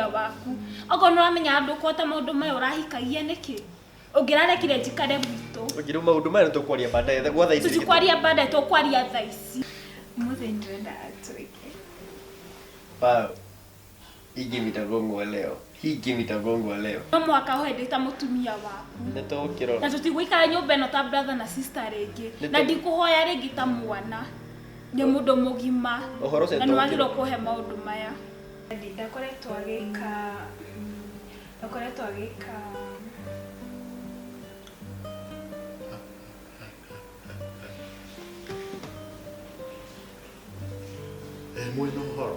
mũtumia waku. Okorwo nĩ ũramenya ndũkũhota maũndũ maya ũrahikagia nĩkĩ? Ũngĩrarekire njikare gwitũ. Ũngĩ rĩu maũndũ maya nĩtũkwaria baadaye gwa thaa ici. Tũtikwaria baadaye, tũkwaria thaa ici. Ũmũthĩ ndĩrenda twĩke. Wow. Hii game itagongwa leo. Hii game itagongwa leo. No mũhaka ũhe ndĩ ta mũtumia waku. Nĩtũgũkĩrora. Na tũtigũikara nyũmba ĩno ta brother na sister rĩngĩ. Nĩ Na ndikũhoya rĩngĩ ta mwana. Ndĩ mũndũ mũgima. Ũhoro ũcio Na nĩ wagĩrĩirwo nĩtũgũkĩrora. kũhe maũndũ maya. Ndakoretwo agĩka ndakoretwo agĩka Ĩ mwĩna ũhoro?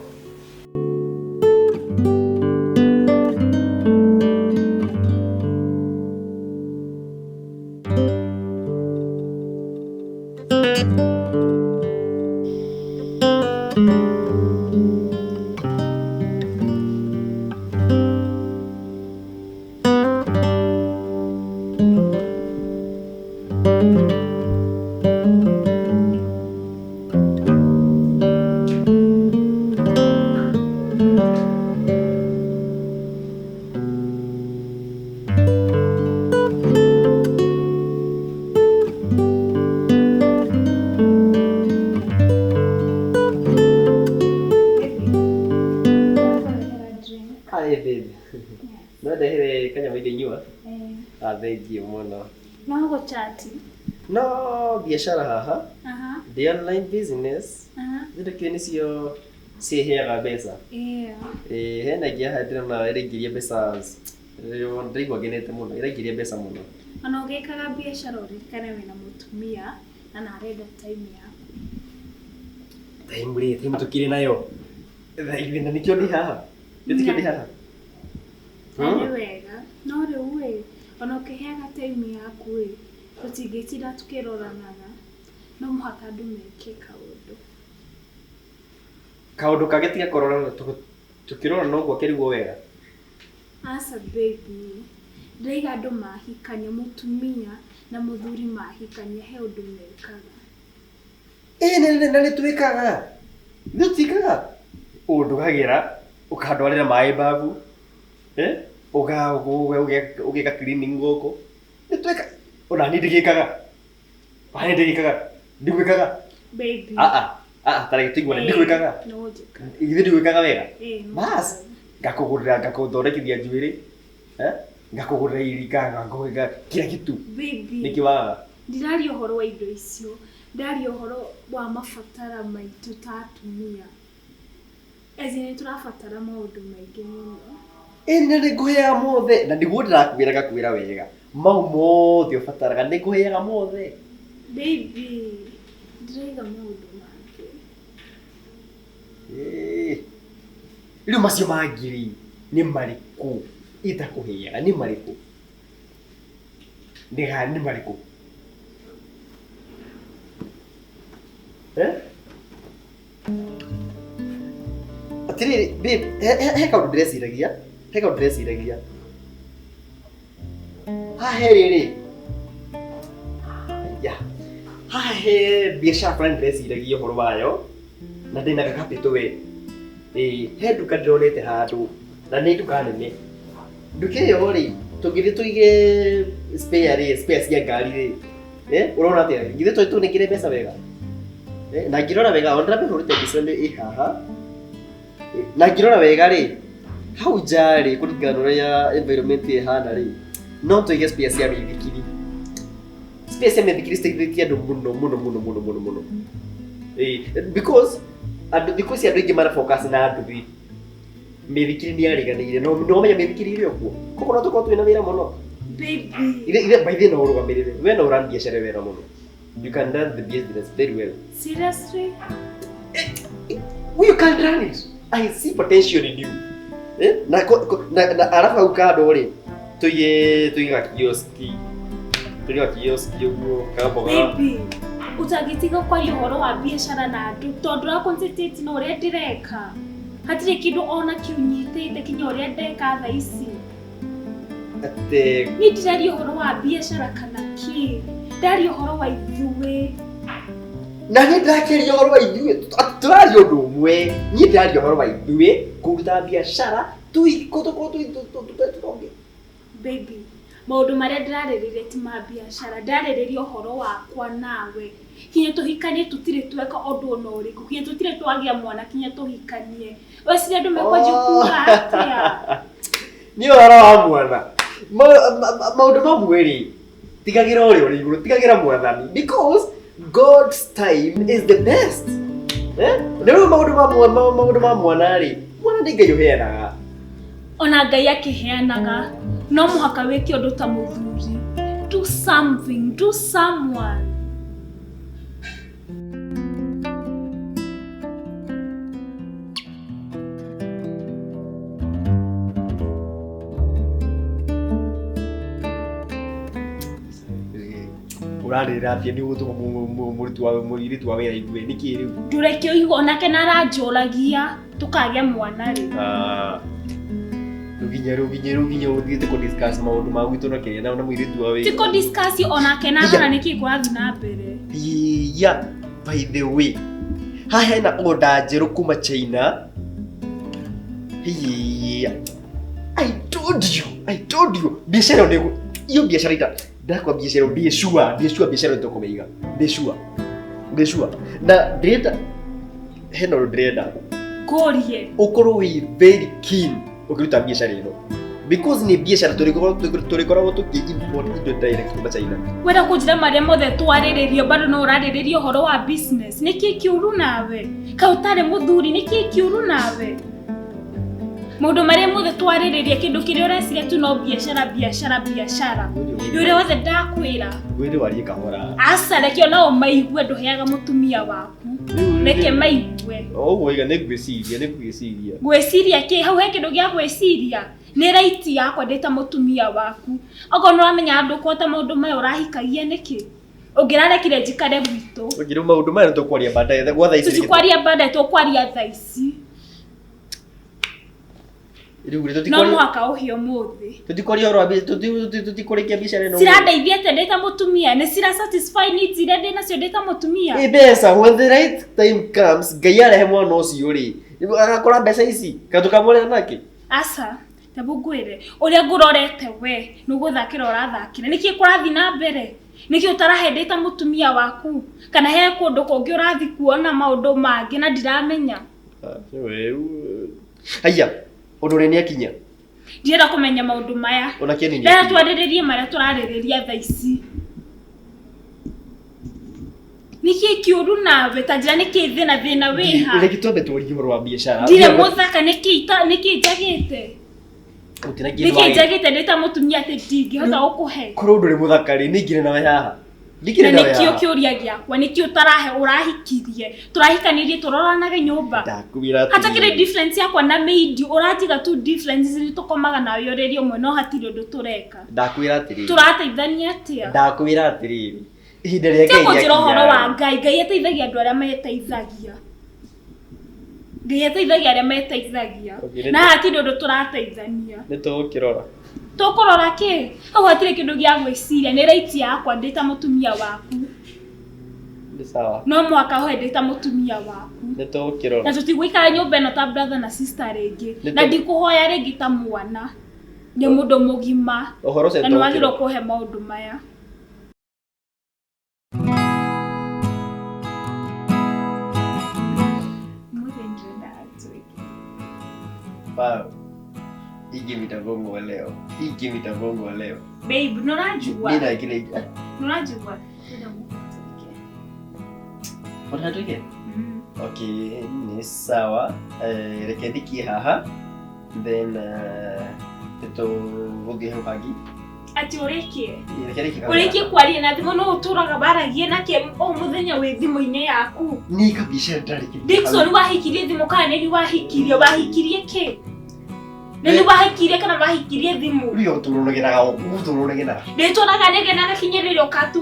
Hi babe. No ndehere kanyamũ ingĩnyua? Ah, thank you mũno. No gũchati. No biacara haha. Aha. The online business. Aha. Ndĩkĩ nĩcio ciheaga mbeca. Yeah. Ĩĩ hena ĩngĩ haha ndĩrona ĩraingĩria mbeca ndĩraigua ngenete mũno ĩraingĩria mbeca mũno. Ona ũgĩkaga biacara ũririkane wĩna mũtumia na nĩ arenda time yaku. Time rĩ, time tũkĩrĩ nayo. Thaa igĩrĩ na nĩkĩo ndĩ haha. Nĩkĩo ndĩ haha. Na nĩ wega. No rĩu ĩ, ona ũkĩheaga time yaku ĩ, tũtingĩtinda tũkĩroranaga. No mũhaka andũ meke kaũndũ. Kaũndũ kangĩ tiga kũrorana tũkĩrorana ũguo akĩrigwo wega. Aca baby, ndĩraiga andũ mahikania, mũtumia na mũthuri mahikania he ũndũ mekaga. Ĩĩ na nĩ twĩkaga. Nĩ tũtiĩkaga. Ũndugagĩra, ũkandwarĩra maĩ babu, eh? Ũgeka cleaning gũkũ. Nĩ twĩka. Ona niĩ ndigĩkaga. Ona niĩ ndigĩkaga. Ndigwĩkaga. Baby. Ah ah. Ah, ta reke tũiguane ndigwĩkaga. No ũnjĩkaga. Githĩ ndigwĩkaga wega? Ĩĩ, no Bas, ũnjĩkaga. ngakũgũrĩra ngakũthondekithia njuĩrĩ. Eh? Ngakũgũrĩra iringa, ngakũgũrĩra kila kitu. Baby. Nĩkĩ wagaga? Ndiraria ũhoro wa indo icio, ndaria ũhoro wa mabatara maitũ ta atumia. As in nĩ tũrabatara maũndũ maingĩ mũno. Ĩĩ na nĩngũheaga mothe na nĩguo ndĩrakwĩra ngakwĩra wega mau mothe ũbataraga nĩngũheaga mothe. Baby, ndĩraiga maũndũ mangĩ. Ĩĩ. Rĩu macio mangĩ rĩ nĩ marĩkũ itakũheaga nĩ marĩkũ? Nĩ nĩ marĩkũ? Eh? Atĩrĩrĩ babe, he kaũndũ ndĩreciragia, he kaũndũ ndĩreciragia. Haha he rĩrĩ, ya, haha he biacara fulani ndĩreciragia ũhoro wayo na ndĩna gakapĩtũ we. Ĩĩ, he nduka ndĩronete handũ na nĩ nduka nene. Nduka ĩyo rĩ, tũngĩthiĩ tũige spare rĩ, spare cia ngari rĩ, eh, ũrona atĩa? Githĩ tũnengere mbeca wega? Eh, na ngĩrora wega, ona ndĩramĩhũrĩte mbica nĩ ĩ haha. Na ngĩrora wega rĩ, hau nja rĩ, kũringana na ũrĩa environment ĩhana rĩ, no tũige spare cia mĩithikiri. Spare cia mĩithikiri citeithĩtie andũ mũno mũno mũno mũno mũno mũno. Ĩĩ, because andũ thikũ ici andũ aingĩ mara focus na nduthi. Mĩithikiri nĩ yariganĩire, no no ũmenye mĩithikiri ĩrĩ o kuo. Koguo no tũkorwo twĩna wĩra mũno. Baby. Ithe ithe by the way no ũrũgamĩrĩre. We no ũrun biacara wega mũno. You can run the business very well. Seriously? You can run it. I see potential in you. Eh? Na, na, na arabu hau kando rĩ tũige tũige gakioski tũige gakioski ũguo kamboga. Baby, ũtangĩtiga kwaria ũhoro wa biacara na andũ tondũ ũra concentrate na ũrĩa ndĩreka. Hatirĩ kĩndũ ona kĩ ũnyitĩte kinya ũrĩa ndeka thaa ici. Atĩ Niĩ ndiraria ũhoro wa biacara kana kĩ. Ndaria ũhoro wa ithuĩ. Na niĩ ndĩrakĩaria ũhoro wa ithuĩ, atĩ tũraria ũndũ ũmwe. Niĩ ndĩraria ũhoro wa ithuĩ kũruta biacara tũkorwo tũtonge. Baby, maũndũ marĩa ndĩrarĩrĩria ti ma biacara, ndĩrarĩrĩria ũhoro wakwa nawe. Kinya tũhikanie tũtirĩ tweka ũndũ ona ũrĩkũ, kinya tũtirĩ twagĩa mwana kinya tũhikanie. Weciria andũ mekwanjia kuga atĩa? Nĩ ũhoro wa mwana. Maũndũ mamwe rĩ, tigagĩra ũrĩa ũrĩ igũrũ, tigagĩra mwathani, because God's time is the best. Eh? Nĩ rĩu maũndũ ma mwana rĩ, mwana nĩ Ngai ũheanaga. Ona Ngai akĩheanaga, no mũhaka wĩke ũndũ ta mũthuri. Do something, do someone. Ũrarĩrĩra atĩa nĩ ũgũtũma mũruti wa mũirĩtu wa wĩra aigue nĩkĩ rĩu? Ndũreke ũigue onake na aranjũragia tũkagĩa mwana rĩ. Rĩu nginya ũthiĩte kũ discuss maũndũ ma gwitũ na kĩrĩa na mũirĩtu wa Ti wĩra. kũ discuss onake na arora nĩkĩ kũrathiĩ na mbere. Yeah, by the way, haha hena order njerũ kuma China. Yeah. I told you, I told you. Biacara ĩyo nĩ iyo biacara ita ndakwa biacara ĩyo ndĩ sure, ndĩ sure biacara ĩyo tũkũmĩiga. Ndĩ sure. Ndĩ sure. Na ndĩrenda hena ũndũ ndĩrenda Ngũrie. ũkorwo wĩ very keen ũkĩruta biacara ĩno because nĩ biacara tũrĩkoragwo tũkĩ import indo direct kuma China. Wenda kũnjĩra marĩa mothe twarĩrĩrio bado no ũrarĩrĩria ũhoro wa business. Nĩkĩ kĩũru nawe? Kaĩ ũtarĩ mũthuri, nĩkĩ kĩũru nawe? Maũndũ marĩa mothe twarĩrĩria kĩndũ kĩrĩa ũreciria tu no biacara biacara biacara. Nĩ ũrĩa wothe ndakwĩra. Ngwĩre warie kahora. Aca reke ona o maigue ndũheaga mũtumia waku. Reke maigue. Ũguo iga nĩ ngwĩciria, nĩ ngwĩciria. Ngwĩciria kĩ? Hau he kĩndũ gĩa gwĩciria. Nĩ right yakwa ndĩ ta mũtumia waku. Okorwo nĩ ũramenya ndũkũhota maũndũ maya ũrahikagia nĩkĩ? Ũngĩrarekire njikare gwitũ. Ũngĩrĩ maũndũ maya nĩ tũkwaria baadaye gwa thaa ici. Tũtikwaria baadaye, tũkwaria thaa ici. Rĩu rĩ No mũhaka ũhĩe ũmũthĩ. Tũtikwaria ũhoro wa tũtikũrĩkia biacara ĩno. Cirandeithia atĩa ndĩ ta mũtumia? Nĩ cira satisfy needs iria ndĩ nacio ndĩ ta mũtumia? Ĩ mbeca, when the right time comes, Ngai arehe mwana ũcio rĩ, agakora mbeca ici, kana tũkamũrera nake? Aca, tebu ngwĩre, ũrĩa ngũrorete we, nĩ gũthakĩra ũrathakĩra. Nĩkĩ kũrathiĩ na mbere? Nĩkĩ ũtarahe ndĩ ta mũtumia waku? Kana he kũndũ kũngĩ ũrathiĩ kuona maũndũ mangĩ na ndiramenya? Haiya, ũndũ ũrĩa nĩ akinya. Ndirenda kũmenya maũndũ maya. Ona kĩeni nĩ Ndĩrenda akinya. twarĩrĩrie marĩa tũrarĩrĩria thaa ici. Nĩkĩ kĩũru nawe? Ta njĩra nĩkĩ thĩna wĩha? Reke twambe twarie ũhoro wa biacara. Ndirĩ mũthaka, nĩkĩ njagĩte? Gũtirĩ kĩndũ Nĩkĩ wagĩte. njagĩte ndĩ ta mũtumia atĩ ndingĩhota gũkũhe? Korwo ndũrĩ mũthaka rĩ, nĩ ingĩrĩ nawe haha. Ndikĩrĩ Na nawe nĩkĩo haha. kĩũria gĩakwa, nĩkĩo ũtarahe ũrahikirie? Tũrahikanirie tũroranage nyũmba. Ndakwĩra Hatakĩrĩ atĩrĩrĩ. difference yakwa na maid, ũranjiga tu difference nĩ tũkomaga nawe ũrĩrĩ ũmwe no hatirĩ ũndũ tũreka. Ndakwĩra atĩrĩrĩ. Tũrateithania atĩa? Ndakwĩra atĩrĩrĩ. Ihinda rĩa Ti Ngai kũnjĩra ũhoro wa rĩakinya. Ngai, Ngai ateithagia andũ arĩa meteithagia. Ngai ateithagia arĩa meteithagia. Okay, Na hatirĩ ũndũ tũrateithania. Nĩ tũgũkĩrora. Tũkũrora kĩ? Hau hatirĩ kĩndũ gĩa gwĩciria, nĩ right yakwa ndĩ ta mũtumia waku. Nĩ sawa. No mũhaka ũhe ndĩ ta mũtumia waku. Nĩ tũgũkĩrora. Na tũtigũikara nyũmba ĩno ta brother na sister rĩngĩ. Nĩ Na ndikũhoya rĩngĩ ta mwana. Ndĩ mũndũ mũgima. Ũhoro ũcio Na nĩ nĩ wagĩrĩirwo tũgũkĩrora. kũhe maũndũ maya. Mũthĩ ndĩrenda atuĩke. Wow. Hii game itagongwa leo. Hii game itagongwa leo. Babe, nũranjigua? Mimi na kile. Nũranjigua? Ndĩrenda mũthĩ atuĩke. Unataka tuweke? Okay, ni sawa. Reke thikie haha. Then tũgũthiĩ hau hangĩ. Atĩ ũrĩkie. Reke rĩkie Ũrĩkie kwaria na thimũ no ũtũraga waragie nake o mũthenya wĩ thimũ-inĩ yaku. Ni kabisa ndarĩkĩria. Dickson wahikirie thimũ kana nĩ wahikirie? Wahikirie kĩ? Nĩ wahikirie kana wahikirie thimũ? Rĩu ũtũrũrũgĩraga ũtũrũrũgĩraga. Ndĩtũraga nĩgenaga kinyĩrĩria ũkatu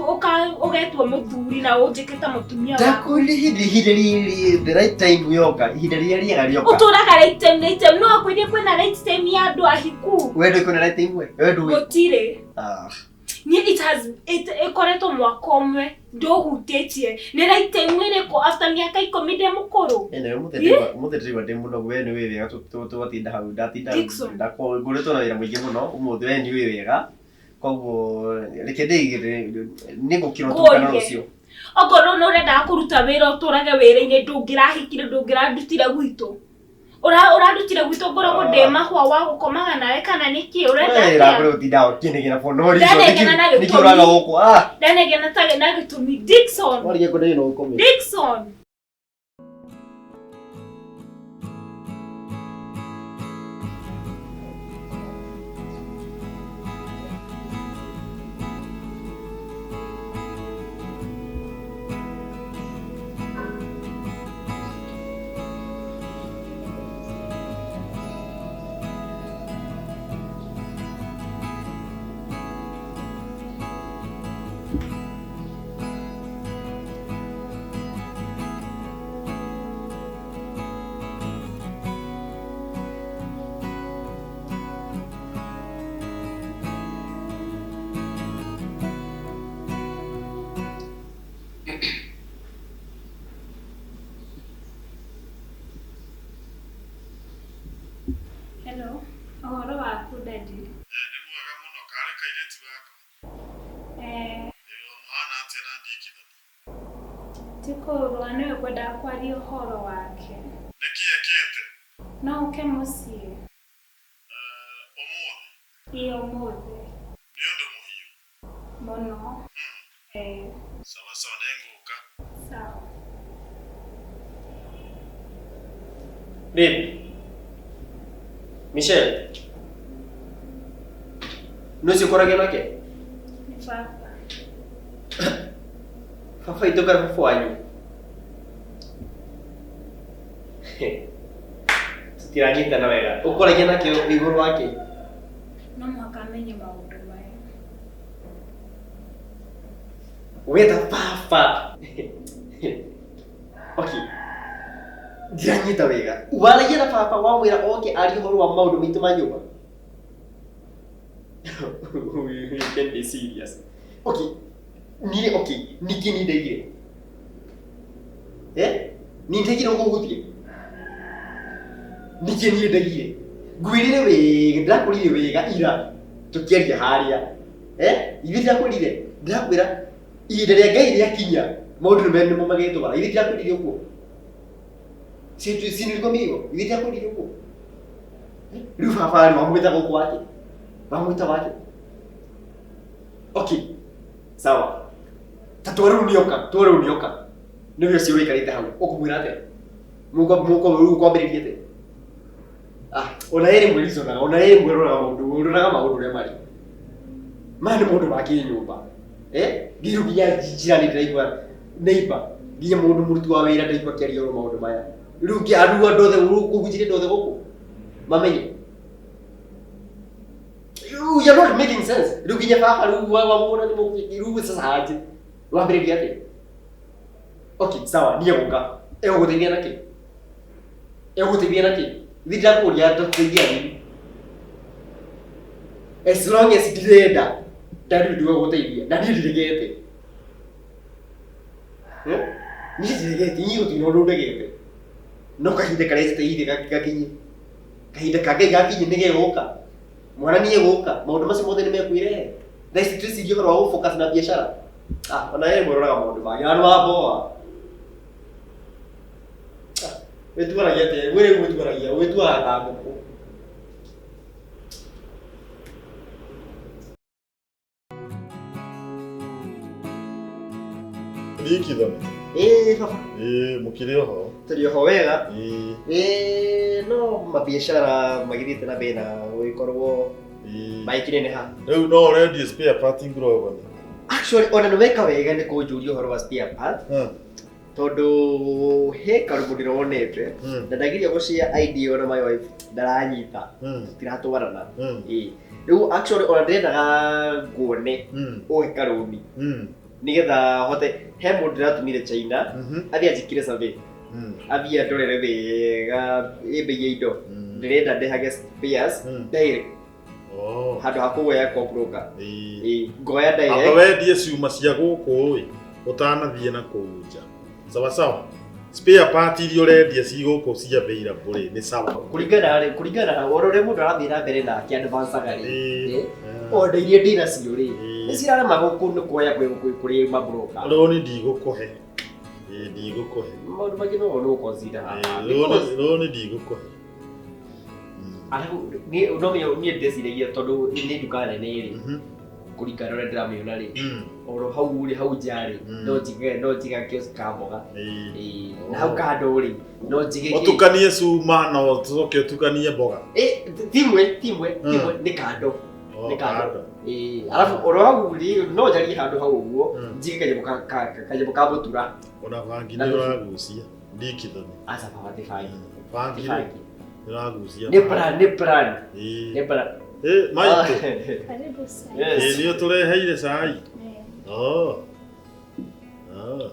ũgetua mũthuri na ũnjĩke ta mũtumia waku. Ndakwĩrire ihinda rĩrĩ the right time yoka, ihinda rĩrĩa rĩega rĩoka. Ũtũraga right time right time no akwĩrie kwĩna right time ya andũ ahiku. We ndũĩ kwĩna right time we? We ndũĩ? Gũtirĩ. Ah. Niĩ it has it ĩkoretwo mwaka ũmwe ndũhutĩtie. Nĩ right time ĩrĩkũ after mĩaka ikũmi ndĩ mũkũrũ? Ene ũmũthĩ ndĩraigua ũmũthĩ ndĩraigua ndĩ mũnogu we nĩ ũĩ wega twatinda hau ndatinda Dickson. ndakwo ngoretwo na wĩra mũingĩ mũno ũmũthĩ we nĩ ũĩ wega koguo reke ndĩigĩre nĩ ngũkĩra ũtukũ kana Ngũrie. rũciũ. Okorwo nĩ ũrendaga kũruta wĩra ũtũrage wĩra-inĩ ndũngĩrahikire ndũngĩrandutire gwitũ. Ũrandutire gwitũ ngoragwo ndĩ mahũa wa gũkomaga nawe kana nĩkĩ ũrenda Wee atĩa? rakũrĩ gũtinda ũkĩnegena for no reason. Ndanegena na Nĩkĩ gĩtũmi. ũraga gũkũ? Ah, Ndanegena ta na gĩtũmi Dickson. warĩkia kũnegena ũkome. Dickson. Hello. Ũhoro waku daddy? Nĩ mwega mũno karĩ kairĩtu gaka. Eh, Ĩ mũhana atĩa na Ndikithoni? ti kũũrũa nĩwe ngwendaga kwaria ũhoro wake. Nĩkĩ ekĩte? No ũke mũciĩ? Ũmũthĩ? Ĩĩ ũmũthĩ. Nĩ ũndũ mũhiũ. Mũno. Eh, Sawa sawa nĩngũka. sawa. Babe. Michelle. Nĩ ũcio ũkoragia nake? Nĩ baba. Baba itũ kana baba wanyu? Tũtiranyitana wega. Ũkoragia nake igũrũ wake? No mũhaka amenye maũndũ maya. Weta baba. Okay. Ndiranyita wega. Waragia na baba wamwĩra oke arie ũhoro wa maũndũ maitũ ma nyũmba. We can be serious. Okay. Niĩ okay, nĩkĩ niĩ ndaigire? Eh? Niĩ ndaigire gũkũhutia? Nĩkĩ niĩ ndaigire? Ngwĩrire wega, ndĩrakwĩrire wega ira tũkĩaria harĩa. Eh? Ithuĩ ndĩrakwĩrire, ndĩrakwĩra ihinda rĩa Ngai rĩakinya maũndũ nĩmo magetwara. Ithuĩ ndĩrakwĩrire ũguo. Si nilikwambia hivyo? Ithuĩ ndĩrakwĩrire ũguo. Rĩu baba rĩ wamwĩta gũkũ wake? Wamwĩta wake? Okay. Sawa. Ta twa rĩu nĩoka, twa rĩu nĩoka. Nĩwe ũcio ũikarĩte hau. Ũkũmwĩra atĩa? Mũko mũko rĩu ũkwambĩrĩria atĩa? Ah, ona yeye rĩmwe reasonaga, ona yeye rĩmwe roraga maũndũ, roraga maũndũ ũrĩa marĩ. Maya nĩ maũndũ ma kĩnyũmba. Eh? Nginya nginya njira nĩ ndĩraigua neighbor, nginya mũndũ mũruti wa wĩra ndaigua akĩaria ũhoro maũndũ maya. Rĩu nginya andũ andũ othe kũhunjĩria andũ othe gũkũ mamenye. You're not making sense. Rĩu nginya baba rĩu wa mũgũnda nĩ mũkĩ rĩu sasa aje. Wambĩrĩria atĩa? Okay, sawa, niĩ gũka. Egũgũteithia na kĩ? Egũgũteithia na kĩ? Ithuĩ ndĩrakũria tũteithia nini. As long as ndirenda, ndarĩ ũndũ wa gũteithia. Na niĩ ndiregete. Eh? Niĩ ndiregete, inyuĩ gũtirĩ na ũndũ ndegete. No kahinda karĩa njetereire gakinye. Kahinda ka Ngai gakinye nĩ gegũka. Mwana nĩ egũka. Maũndũ macio mothe nĩ mekwirehe. Thaa ici twĩcirie ũhoro wa gũfocus na biacara. Ah, ona yeye mũroraga maũndũ mangĩ. Na nĩ waboa. Ah, wĩtuaragia atĩa? Wĩ rĩu wĩtuaragia, wĩtuaga ta ngũkũ. Ndikithoni. Ĩĩ baba. Ĩ mũkĩrĩ oho. Tũrĩ oho wega. Ĩ Ĩĩ no mabiacara magĩthiĩte na mbere na gũgĩkorwo ĩ. magĩkĩneneha. Rĩu no ũrendie spare part Global. Actually ona nĩ weka wega nĩ kũnjũria ũhoro wa spare part tondũ he karũmũ ndĩronete na ndageria gũshare idea na my wife ndaranyita tũtiratwarana. Ĩĩ rĩu actually ona ndĩrendaga nguone ũhe karũni nĩgetha hote he mũndũ ndĩratũmire China athiĩ anjĩkire survey athiĩ andorere wega ĩ bei ya indo ndĩrenda ndehage spares direct. Oh. Handũ ha kũgoya kwa broker. Ĩĩ. Ĩĩ, ngoya Amba direct. wendie ciuma cia gũkũ ĩ ũtanathiĩ na kũu nja. Sawa sawa. Spare part iria ũrendia ci gũkũ ci available rĩ nĩ sawa. Kũringana rĩ, kũringana na ũrĩa ũrĩa mũndũ arathiĩ na mbere na akĩ-advancaga rĩ. Ĩĩ. Ĩĩ. Order iria ndĩnacio rĩ, Ĩĩ. nĩ cirarema gũkũ nĩ kuoya kũrĩ mabroka. Rũni ndigũkũhe. Ĩĩ ndigũkũhe. Maũndũ mangĩ no no consider haha. Ĩĩ, Because rũni ndigũkũhe. Arabu niĩ no niĩ ndĩciragia tondũ nĩ nduka nene rĩ, Mhm. kũringana na ũrĩa ndĩramĩona rĩ, Mm. oro hau rĩ hau nja rĩ, Mm. no njige kiosk ka mboga. Ĩĩ. Ĩĩ, na hau kando rĩ, no njige kĩ- Ũtukanie cuma na ũcoke ũtukanie mboga. Ĩ, timwe timwe Mm. timwe nĩ kando. Oh, Nĩ kando. kando. Ĩĩ, arabu oro hau rĩ, no njarie handũ hau ũguo, Mm. njige kanyamũ kanyamũ ka mũtura. Ona bangi Na nĩ thubu. ũragucia. Ndikithoni. Aca baba ti bangi. Bangi Ti rĩ bangi. nĩ ũragucia. Nĩ plan, nĩ plan, Ĩĩ. nĩ plan. Ĩ maitũ. Karibu sana. Yes. Ĩ nĩ ũtũreheire cai. Eh, Oh. Oh.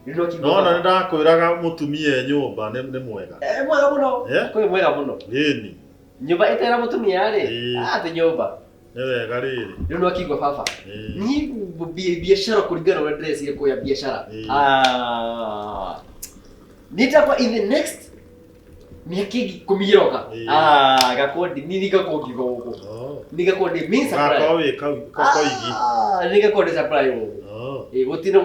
Rĩu no kiugo Nona baba. nĩ ndakwĩraga mũtumia e nyũmba nĩ mwega. Eh, mwega mũno. Eh? Kwĩ mwega mũno. Ĩni. Nyũmba ĩtarĩ na mũtumia rĩ, Ĩĩ. ah, ti nyũmba. Nĩ wega rĩrĩ. Rĩu no kiugo baba. Ĩĩ. Niĩ biacara kũringana na ũrĩa ndĩreciria kuoya biacara. Ĩĩ. Ah. Nitakwa in the next mĩaka ĩngĩ ikũmi ĩroka. Ĩĩ. Ah, gakorwo niĩ ngakorwo ngiuga gũkũ. Oh. Niĩ ngakorwo ndĩ main supplier. Gakorwo wĩ kau koigi. Ah, niĩ ngakorwo ndĩ supplier gũkũ. Oh. Ĩĩ, gũtirĩ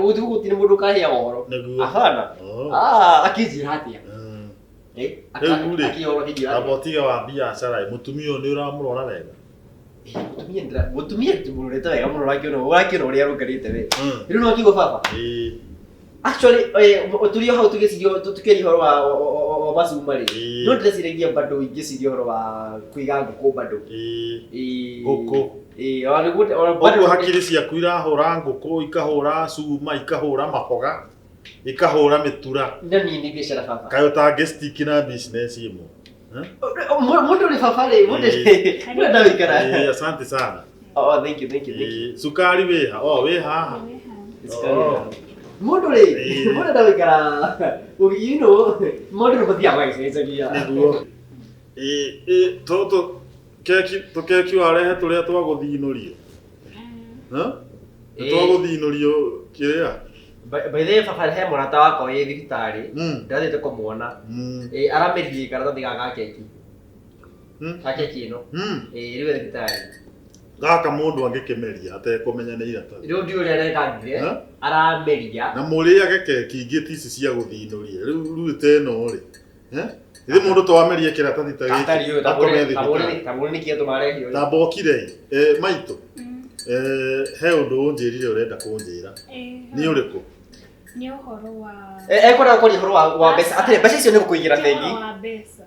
mũndũ ũkaheaga ũhoro. Nĩguo. Hapana. Oh. Ah, akĩnjĩra atĩa? Mm. Eh, Rĩu rĩ, akĩhoro akĩnjĩra Amba atĩa? ũtige wa biacara ĩ, mũtumia ũyũ nĩ ũramũrora wega. Eh, mũtumia ndĩmũrorete wega mũno ũrakĩona ũrĩa arũngarĩte we. Mm. Rĩu no kiugo baba. Ĩĩ. Actually, tũrĩ o hau tũgĩciria tũkĩaria ũhoro wa macuma rĩ. Ĩĩ. No ndĩreciragia bado ingĩciria ũhoro wa kũiga ngũkũ bado. Ĩĩ. Ĩĩ. Ngũkũ. Ĩĩ, ona nĩguo ona bado Ũguo hakiri ciaku irahũra ngũkũ, ikahũra cuma, ikahũra maboga, ikahũra mĩtura. Na niĩ nĩ biacara baba. Kaĩ ũtangĩ stick na business ĩmwe. Eh? Mũndũ rĩ baba rĩ, mũndũ Ĩĩ. mũndũ ndawĩikara. Ĩĩ, asante sana. Oh, thank you, thank you, thank you. Ĩĩ, cukari wĩha? Oh, wĩ haha. wewe ha. Oh. Mũndũ rĩ, Ĩĩ. mũndũ ndawĩikara. You know, mũndũ nĩ mathiaga magĩcenjagia. Nĩguo. Ĩĩ, ĩĩ, tũtũ keki tũkeki warehe tũrĩa twa gũthinũrio. Mm. Nĩ twa gũthinũrio kĩrĩa? By the way, baba he mũrata wakwa wĩ thibitarĩ. Mm. Ndathiĩte kũmuona. Mm. Ĩĩ, aramĩririe karatathi gaka ga keki. Mm. Ga keki ĩno. Mm. Ĩĩ, rĩu e thibitarĩ. Gaka mũndũ angĩkĩmeria atekũmenya nĩ iratathi. Rĩu ndiũĩ ũrĩa arekangire. Eh? Arameria. Na mũrĩage keki ingĩ ti ici cia gũthinũria. Rĩu rĩu ta ĩno rĩ. Eh? Ithe mũndũ to amerie kĩratathi ta gĩkĩ. Akome thibitarĩ. Tamũrĩ nĩkĩ atũma arehio. Tamba ũkire ĩ. Eh, maitũ. Mm. Eh, he ũndũ ũnjĩrire ũrenda kũnjĩra. Eh, Nĩ ũrĩkũ? Nĩ ũhoro wa Ekwenda kwaria ũhoro wa mbeca. Atĩrĩ, mbeca icio nĩ gũkũigĩra Ti bengi. ũhoro wa mbeca.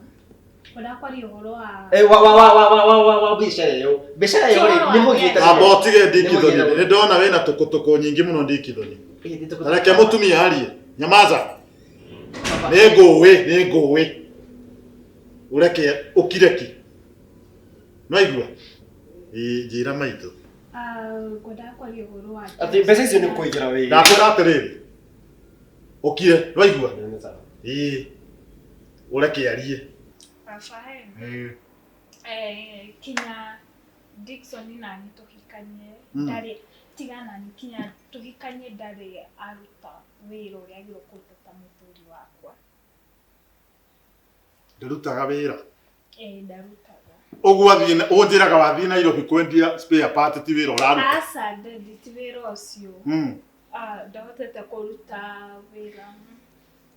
Ũrakwaria ũhoro wa Eh, wa biacara ĩyo. Biacara ĩyo rĩ, nĩ mũgĩte. Amba ũtige ndikithoni. Nĩ mũgĩte. Nĩ ndona wĩna tũkũtũkũ nyingĩ mũno ndikithoni. Ĩĩ, nĩ tũkũtũkũ. Reke mũtumia arie. Nyamaza. Nĩ ngũĩ, nĩ ngũĩ. Ũreke ũkire ki. Nĩwaigua? Ĩĩ, njĩra maitũ. Ah, ngwendaga kwaria ũhoro wa Atĩ mbeca icio nĩ gũkũigĩra wĩ. Ndakwĩra atĩrĩrĩ. Ũkire, nĩwaigua? Ĩĩ. Ũreke arie. Baba he. Eh, kinya Dickson nani tũhikanie Mm. ndarĩ tiga nani kinya tũhikanie ndarĩ aruta wĩra ũrĩa agĩrĩirwo kũruta ta mũthuri wakwa. Ndarutaga wĩra. Eh, ndarutaga. Ũguo athiĩ ũnjĩraga wathiĩ Nairobi kwendia spare part ti wĩra ũraruta. Aca daddy ti wĩra ũcio. Mm. Ah, ndahotete kũruta wĩra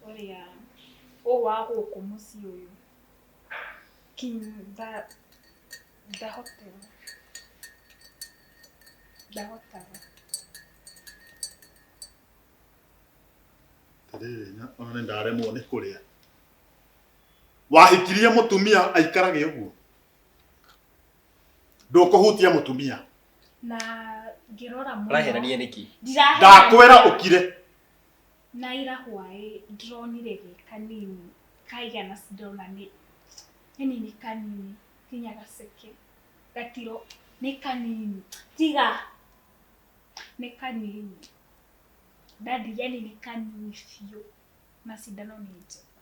ũrĩa ũũ wa gũkũ mũciĩ ũyũ. Kinya ndahotera. Ndahotaga. Atĩrĩrĩ, ona nĩ ndaremwo nĩ kũrĩa. Wahikirie mũtumia aikarage ũguo. Ndũkũhutia mũtumia. Na ngĩrora mũno. Ũraherania nĩkĩ? Ndiraherania. Ndakwĩra ũkire. Na ira hwaĩ ndĩronire gĩ kanini kaigana ndĩrona nĩ yani nĩ kanini kinya gaceke gatiro nĩ kanini tiga nĩ kanini daddy yani nĩ kanini biũ na cindano nĩ njega.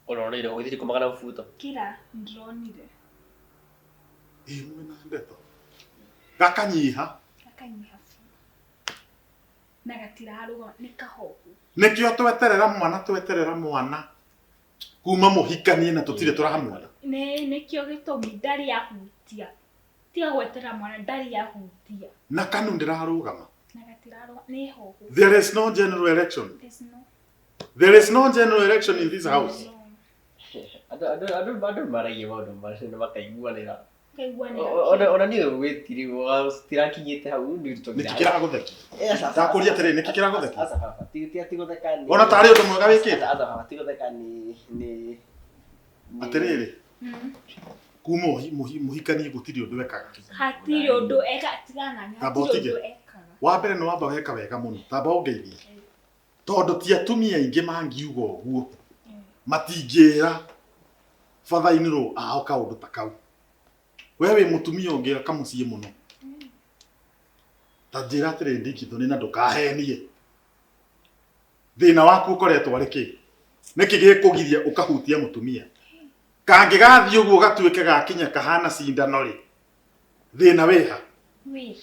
Ũroneire ũgĩthiĩ kũmaga na mũbuto. Kira ndĩronire. Ĩ mwĩna ndeto. Gakanyiha. Gakanyiha biũ. Na gatirarũgama nĩ kahohu. Nĩkĩo tweterera mwana tweterera mwana kuma mũhikanie na tũtirĩ tũramuona. Nĩ nĩkĩo gĩtũmi ndarĩ ahutia. Tiga gweterera mwana ndarĩ ahutia. Na kanu ndĩrarũgama. Na gatirarũgama nĩ hohu. There is no general election. There's no. There is no general election in this house. No. Andũ andũ andũ andũ maragia maũndũ macio na makaiguanĩra. Kaiguanĩra. Ona niĩ gwĩtiri tirakinyĩte hau nĩ Nĩkĩ kĩragũthekia? Ndakũria atĩrĩrĩ, nĩkĩ kĩragũthekia? Aca baba, ti gũtheka nĩ. Ona tarĩ ũndũ mwega wĩkĩte. Aca baba, ti gũtheka nĩ nĩ Atĩrĩrĩ, kuma mũhikanie gũtirĩ ũndũ ekaga. Hatirĩ ũndũ eka tigana na Tamba hatirĩ ũtige. ũndũ ekaga. Wa mbere nĩ wamba weka wega mũno, tamba ũngeithie. Tondũ ti atumia aingĩ mangiuga ũguo matingĩra father-in-law ao kaũndũ ta kau. We wĩ mũtumia ũngĩaka mũciĩ mũno. Ta njĩra atĩrĩrĩ Ndikithoni na ndũkahenie. Thĩna waku ũkoretwo arĩ kĩ? Nĩkĩ gĩkũgiria ũkahutia mũtumia? Kangĩgathiĩ ũguo gatuĩke gakinya kahana cindano rĩ, thĩna wĩha? Wĩ.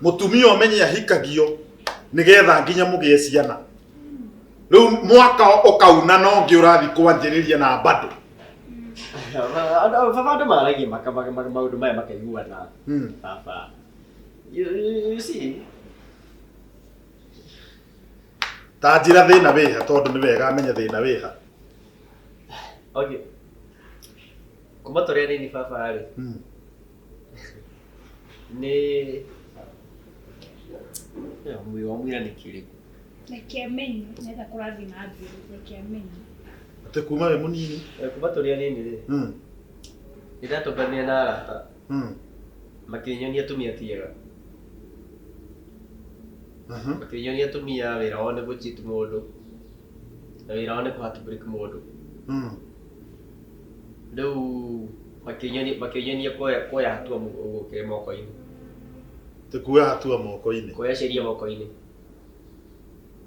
Mũtumia ũmenye ahikagio nĩgetha nginya mũgĩe ciana. Rĩu mwaka ũkauna no ũngĩ ũrathiĩ kwanjĩrĩria na bado. Baba andũ maragia maũndũ maya makaiguana. Baba. You see? Ta njĩra thĩna wĩha tondũ nĩ wega amenye thĩna wĩha. Okay. Kuma tũrĩ anini baba rĩ, nĩ wamwĩra nĩ kĩrĩkũ? Reke amenye nĩgetha kũrathiĩ na mbere. Reke amenye. Atĩ kuma wĩ mũnini. Kuma tũrĩ anini rĩ, nĩ ndatũnganire na arata makĩnyonia atumia ti ega. Makĩnyonia atumia wĩra wao nĩ gũ-cheat mũndũ na wĩra wao nĩ kũ-heartbreak mũndũ. Rĩu makĩnyonia kuoya hatua gũkĩra moko-inĩ. Atĩ kuoya hatua moko-inĩ. Kuoya sheria moko-inĩ.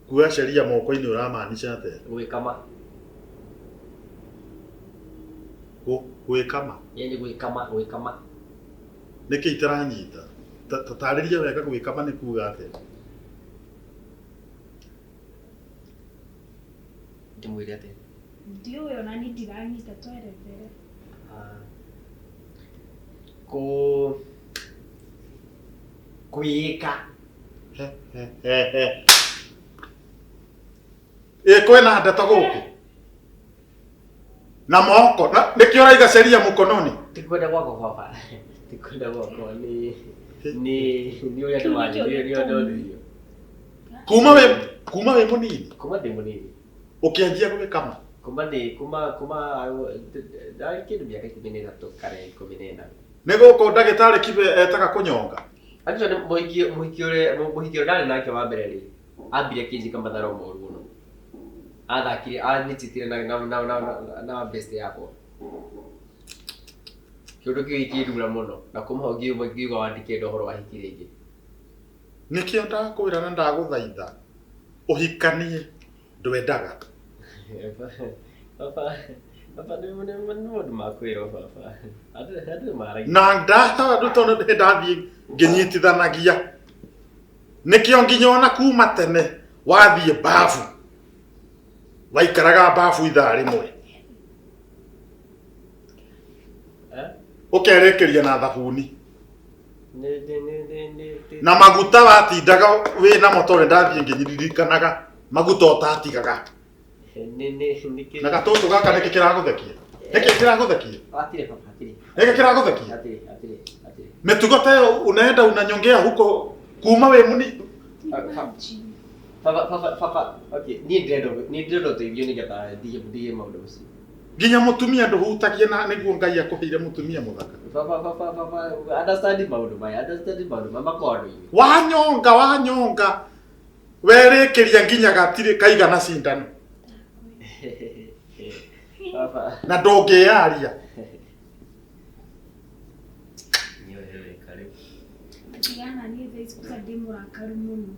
Kuoya sheria moko-inĩ ũramaanisha atĩa? Gwĩkama. Gwĩkama? Yaani gwĩkama, gwĩkama. Nĩkĩ itaranyita? Taarĩria wega gwĩkama nĩ kuga atĩa? Ndĩmwĩre atĩa? Ndiũĩ ona niĩ ndiranyita twerethere. Kwĩĩka. Ĩ kwĩna ndeto gũkũ? Na moko, nĩkĩo ũraiga sheria mkononi? Ti kwenda gwakwa baba. Ti kwenda gwakwa nĩ nĩ nĩ ũrĩa Kĩu nĩkĩo ndĩmanjĩrĩire, nĩ ũrĩa gĩtũmi. ndonirio. Kuma wĩ mũnini? Kuma ndĩ mũnini. Ũkĩanjia gwĩkama? Kuma ndĩ kuma kuma ndarĩ kĩndũ mĩaka 13 kana 14. Nĩ gũkũ ndagĩtarĩ Kibe etaga kũnyonga? Actually mũhiki mũhiki ũrĩa mũhiki ũrĩa ndarĩ nake wa mbere rĩ, ambire akĩnjĩka matharũ moru mũno. Athakire anjitire na na na na na best yakwa. Kĩũndũ kĩu gĩkĩndura mũno na kuma hau ngiuma ngiuga wandĩkĩte ũhoro wa hiki rĩngĩ. Nĩkĩo ndakwĩra na ndagũthaitha ũhikanie ndwendaga. Baba baba nĩ maũndũ ma kwĩrwo baba. Andũ maragia. Na ndaha tondũ nĩ ndathiĩ ngĩnyitithanagia. Nĩkĩo nginya ona kuma tene wathiĩ babu waikaraga babu ithaa rĩmwe. Ũkerĩkĩria na thabuni. Na maguta watindaga wĩ namo tondũ ndathiĩ ngĩririkanaga maguta ũtatigaga. Na gatũtũ gaka nĩkĩ kĩragũthekia? Nĩkĩ kĩragũthekia? Hatirĩ baba, hatirĩ. Nĩkĩ kĩragũthekia? Hatirĩ, hatirĩ, hatirĩ. Mĩtugo ta ĩyo unaenda unanyongea huko kuma wĩ mũnini. Baba, baba, baba, okay, niĩ ndĩrenda niĩ ndĩrenda ũteithio nĩgetha thiĩ maũndũ macio. Nginya mũtumia ndũhutagia na nĩguo Ngai akũheire mũtumia mũthaka. Baba, baba, baba, understand maũndũ maya, understand maũndũ maya makoragwo andũ-inĩ. Wanyonga, wanyonga. Werĩkĩria nginya gatirĩ kaigana cindano. Baba. Na ndũngĩyaria. Nĩ ũreka rĩu. Tigana niĩ thaa ici kwanza ndĩ mũrakaru mũno.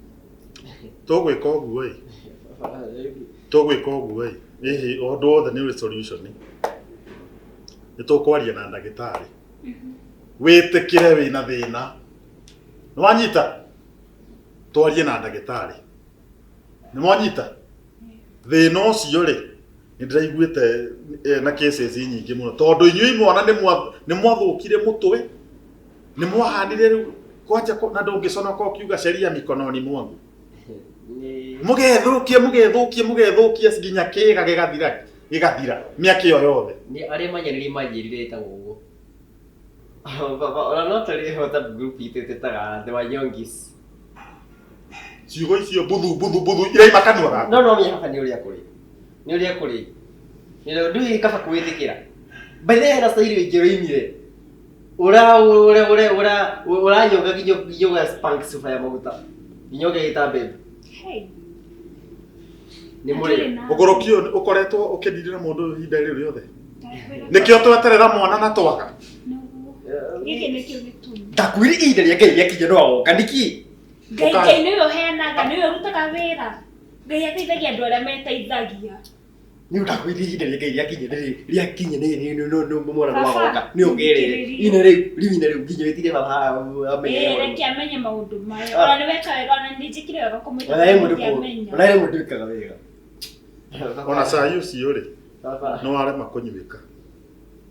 Tũgwĩka ũguo ĩ. Tũgwĩka ũguo ĩ. Ĩhĩ, ũndũ wothe nĩ ũrĩ solution. Nĩ tũkwaria na ndagĩtarĩ. Wĩtĩkĩre wĩna thĩna. Nĩwanyita? Twarie na ndagĩtarĩ. Nĩwanyita? Thĩna ũcio rĩ, nĩ ndĩraiguĩte na cases nyingĩ mũno tondũ inyuĩ imwana nĩ mwathũkire mũtwe, nĩ mwahanire rĩu kwanja na ndũngĩconoka ũkiuga sheria mikononi mwangu. Mũgethũkia mũgethũkia mũgethũkia nginya kĩga gĩgathira gĩgathira mĩaka ĩyo yothe. Nĩ arĩa manyanĩrie manjĩrire ĩtagwo ũguo. Baba, ona no tũrĩ WhatsApp group itũ ĩtĩtaga The Wanyongis. Ciugo icio buthu buthu buthu iraima kanua gaku. No no menya baba nĩ ũrĩa kũrĩ. Nĩ ũrĩa kũrĩ. Nĩ ndũĩ kaba kwĩtĩkĩra. By the way hena style ingĩ ũroimire. Ũra ũra ũra ũra ũranyonga nginya nginya ũga spank cuba ya maguta. Nginya ũgegĩta babe. Hey. Nĩ mũrĩo. Ũgũrũki ũyũ ũkoretwo ũkĩndirĩra mũndũ ũyũ ihinda rĩu rĩothe. Nĩkĩo tweterera mwana na twaga. Gĩkĩ nĩkĩo gĩtũmi. Ndakwĩrire ihinda rĩa Ngai rĩakinya no agoka nĩkĩ? Ngai Ngai nĩwe ũheanaga, nĩwe ũrutaga wĩra. Ngai ateithagia andũ arĩa meteithagia. Nĩ ndakwĩrire ihinda rĩa Ngai rĩakinya nĩ rĩakinya nĩ nĩ nĩ nĩ mwana no Baba, agoka. Nĩ ũngĩrĩre. thikĩrĩria. Ina rĩu rĩu ina rĩu nginya wĩtire baba amenye. Ĩĩ, reke amenye maũndũ maya. Ona nĩ weka wega, ona nĩ njĩkire wega kũmwĩta Ona he mũndũ ndingĩamenya. ona he mũndũ wĩkaga wega. Ona cai ũcio rĩ, Baba. nĩ warema kũnyuĩka.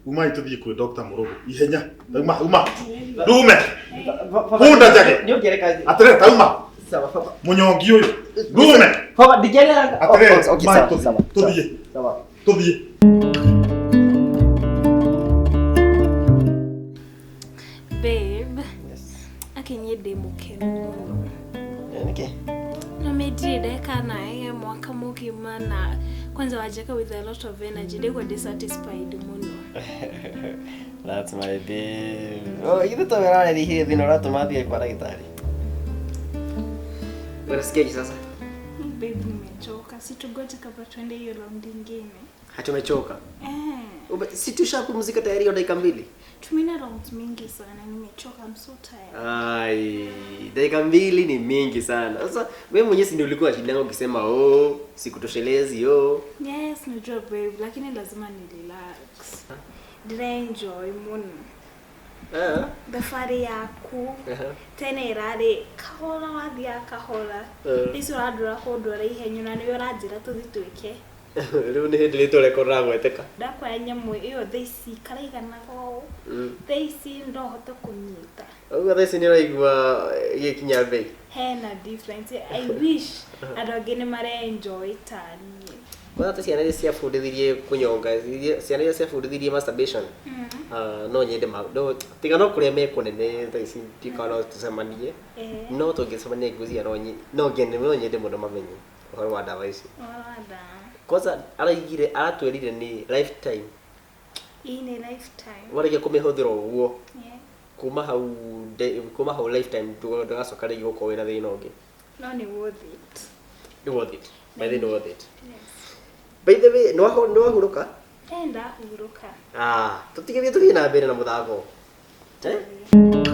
Umai tũthiĩ kwĩ Dr. Mũrũgũ ihenya. Tauma uma. Ndume. Hunda njage. Nĩ ũngĩreka. Atĩrĩrĩ tauma. Sawa baba. Mũnyongi ũyũ. Ndume. Baba ndingĩreka. Atĩrĩrĩ, Okay, umai sawa, tũthiĩ. sawa. Tũthiĩ. Sawa. Tũthiĩ. Babe, akinyie ndĩ mũkenu mũno. Nĩkĩ? Na mĩ ndirĩ ndeka nawe mwaka mũgima na kwanza wanjeka with a lot of energy ndĩgua ndĩ satisfied mũno. That's my babe. Oh, ithe to wĩrarĩrĩire thĩna ũratũma thiĩ kwa ndagĩtarĩ. Unasikiaje sasa? Babe, nimechoka. Si tungoje kabla tuende hiyo round ingine. Hatumechoka. Eh, Si tushapumzika tayari hiyo dakika mbili? tumeenda rounds mingi sana. Nimechoka, I'm so tired. Ai, dakika mbili ni mingi sana. Sasa wewe mwenyewe si ndio ulikuwa shida yangu ukisema oh, sikutoshelezi oh. Yes, najua babe, lakini lazima ni relax. Ndira enjoy mũno. Ah. Thabarĩ yaku Aha. tene ĩrarĩ kahora wathiaga kahora. Eh. Ici ũrandwara kũndwara ihenya na nĩwe ũranjĩra tũthiĩ twĩke. Rĩu nĩ hĩndĩ rĩtwa rĩakwa rĩragweteka. Ndakoya nyamũ ĩyo thaa ici karaiganaga ũũ. Thaa ici no hote kũnyita. Ũguo thaa ici nĩ ũraigua gĩkinya bei. Hena difference. I wish andũ angĩ nĩ marenjoy ta niĩ. Kwanza hata ciana iria ciabundithirie kũnyonga, ciana iria ciabundithirie masturbation. Ah, no nyende ma no tiga no kũrĩa me kũnene thaa ici ndikaga no tũcemanie. Eh. No tũngĩcemania ngwĩciria no no ngene no nyende mũno mamenye ũhoro wa ndawa ici. Wada. Kwanza araigire aratwĩrire nĩ lifetime. Hii ni lifetime. Warĩkia kũmĩhũthĩra ũguo Yeah. kuma hau kuma hau lifetime ndũgacoka rĩngĩ gũkorwo wĩna thĩna ũngĩ. No nĩ worth it. Nĩ worth it. By the way, nĩ worth it. Yes. By the way, nĩ wahurũka? Enda hurũka. Ah, tũtigithie tũthiĩ na mbere na mũthako. Eh?